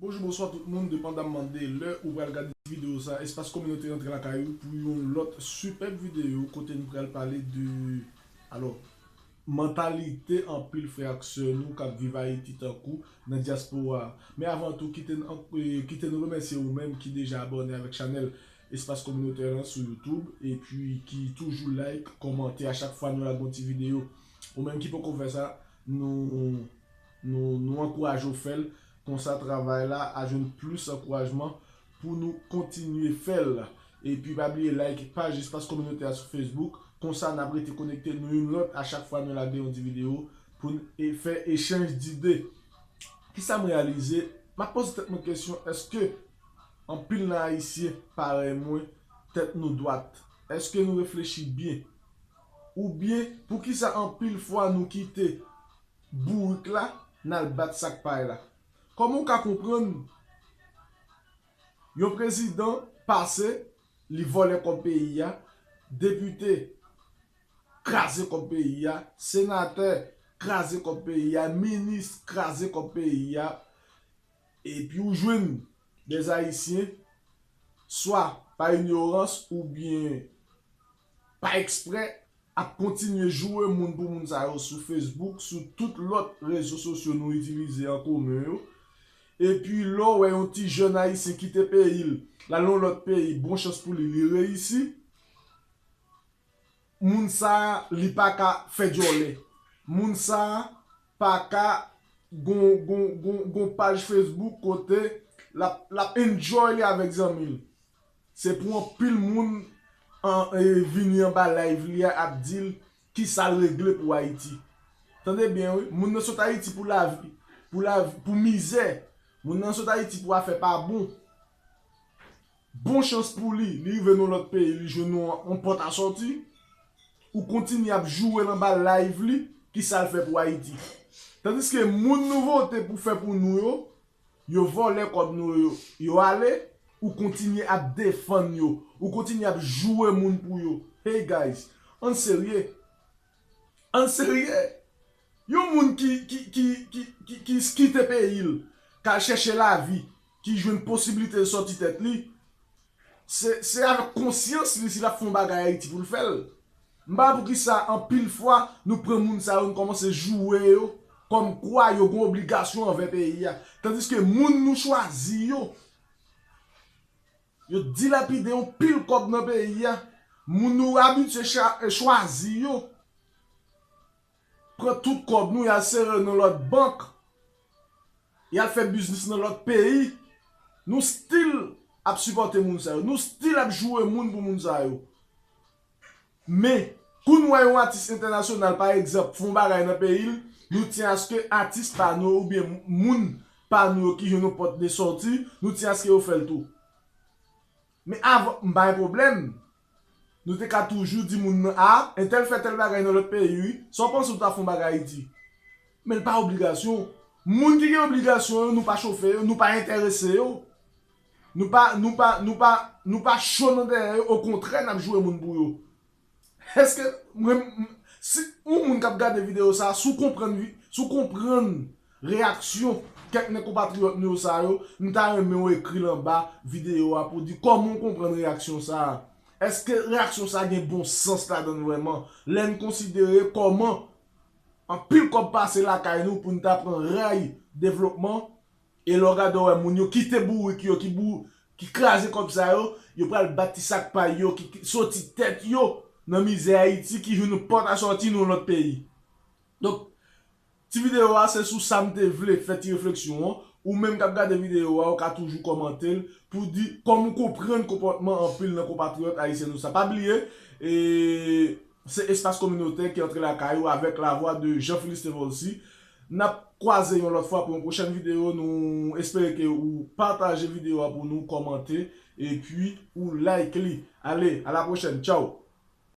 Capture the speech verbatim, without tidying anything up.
Bonjou, bonswa tout moun, depandamman de lè ou pral gade videyo sa, Espas Kominotè rantre lakay ou pou yon lòt sipèb videyo kote nou pral pale de, alò, mantalite anpil frè ak sè nou k ap viv Ayiti tankou nan dyaspora a. Men avan tou, kite n, eh, kite n remèsye ou menm ki deja abòne avèk chanèl Espas Kominotè lan sou YouTube, epi ki toujou like, kòmante a chak fwa nou lage yon ti videyo. Ou menm ki poko fè sa, nou, nou, nou ankouraje w fè l. Konsa travay la a jwenn plis ankourajman pou nou kontinye fè l. Epi pa bliye like paj Espas Kominotè a sou Facebook. Konsa n ap rete konekte nou youn lòt a chak fwa nou lage yon ti videyo pou n e-, fè echanj dide. Kisa m reyalize? M ap poze tèt mwen kesyon, èske anpil nan Ayisyen parèy mwen, tèt nou dwat? Èske nou reflechi byen? Oubyen, poukisa anpil fwa nou kite bourik la, n al bat sak pay la? Kòman w ka konprann yon prezidan pase, li vòlè kòb peyi a, depite kraze kòb peyi a, senatè kraze kòb peyi a, minis kraze kòb peyi a, epi ou jwenn dè Ayisyen, swa pa inyorans oubyen pa eksprè, ap kontinye joure moun pou moun sa yo sou Facebook, sou tout lòt rezo sosyo nou itilize an komen yo. Epi lè w wè yon ti jèn ayisyen kite peyi l, l al yon lòt peyi, bon chans pou li, li reyisi. Moun sa a, li pa ka fè djòlè. Moun sa a pa ka gon, gon, gon, gon paj Facebook kote l ap, l ap enjoy li avèk zanmi l. Se pou anpil moun an, e, vini anba live li a ap di l kisa l regle pou Ayiti. Tande byen, wi. Moun nan sot Ayiti pou lavi, pou lavi, pou mizè. Moun nan sot Ayiti pou afè pa bon. Bon chans pou li, li rive nan lòt peyi, li jwenn yon, yon pòt a sòti. Ou kontinye ap joure l anba live li, kisa l fè pou Ayiti. Tandiske moun nou vote pou fè pou nou yo, yo vòlè kòb nou yo, yo ale, ou kontinye ap defann yo, ou kontinye ap joure moun pou yo. Hey guys, ann serye. Ann serye. Yon moun ki, ki, ki, ki, ki, ki kite peyi l, k al chèche lavi, ki jwenn posiblite l sòti tèt li, se, se avèk konsyans li si l ap fè yon bagay Ayiti pou l fè l. M pa wè poukisa anpil fwa nou pran moun sa yo, nou kòmanse joure yo kòmkwa yo gen obligasyon anvè peyi a. Tandiske moun nou chwazi yo, yo dilapide yon pil kòb nan peyi a. Moun nou abitye cha-, chwazi yo, pran tout kòb nou, y al sere nan lòt bank, y al fè biznis nan lòt peyi. Nou still ap sipòte moun sa yo. Nou still ap joure moun pou moun sa yo. Men, kou n wè yon atis entènasyonal, pa egzanp, fè yon bagay nan peyi l, nou tyen aske atis pa nou oubyen moun pa nou yo ki jwenn yon pòt de sòti, nou tyen aske yo fè l tou. Men avan, m pa gen pwoblèm. Nou te ka toujou di moun nan, a, entèl fè tèl bagay nan lòt peyi, wi. Sa w panse ou ta fè yon bagay Ayiti? Men l pa obligasyon. Moun ki gen obligasyon yo, nou pa chofe yo, nou pa enterese yo. Nou pa, nou pa, nou pa, nou pa cho nan dèyè yo, okontrè, n ap joure moun pou yo. Èske mwen, m-, si yon moun k ap gade videyo sa a, si w konprann vi-, si w konprann reyaksyon kèk nan konpatriyòt nou yo sa yo, m ta renmen w ekri l anba videyo a pou w di kòman w konprann reyaksyon sa a. Èske reyaksyon sa a gen bon sans ladan l vrèman? Lè n konsidere kòman anpil kòb pase lakay nou pou n ta pran ray devlopman, e lè w gade w wè moun yo kite bourik yo, ki bou-, ki kraze kòb sa yo, yo pral bat ti sak pay yo, ki, ki soti tèt yo nan mizè Ayiti, ki jwenn yon pòt a sòti nan yon lòt peyi. Donk, ti videyo a, se sou sa m te vle fè ti refleksyon an. Ou menm k ap gade videyo a, ou ka toujou kòmante l pou di kòman w konprann konpòtman anpil nan konpatriyòt ayisyen nou sa. Pa bliye, e, se Espas Kominotè ki antre lakay ou avèk lavwa de Jean Philistin Volcy. N ap kwaze yon lòt fwa pou yon pwochèn videyo. Nou espere ke ou pataje videyo a pou nou, kòmante, epi ou like li. Ale, a la pwochèn. Tchaw!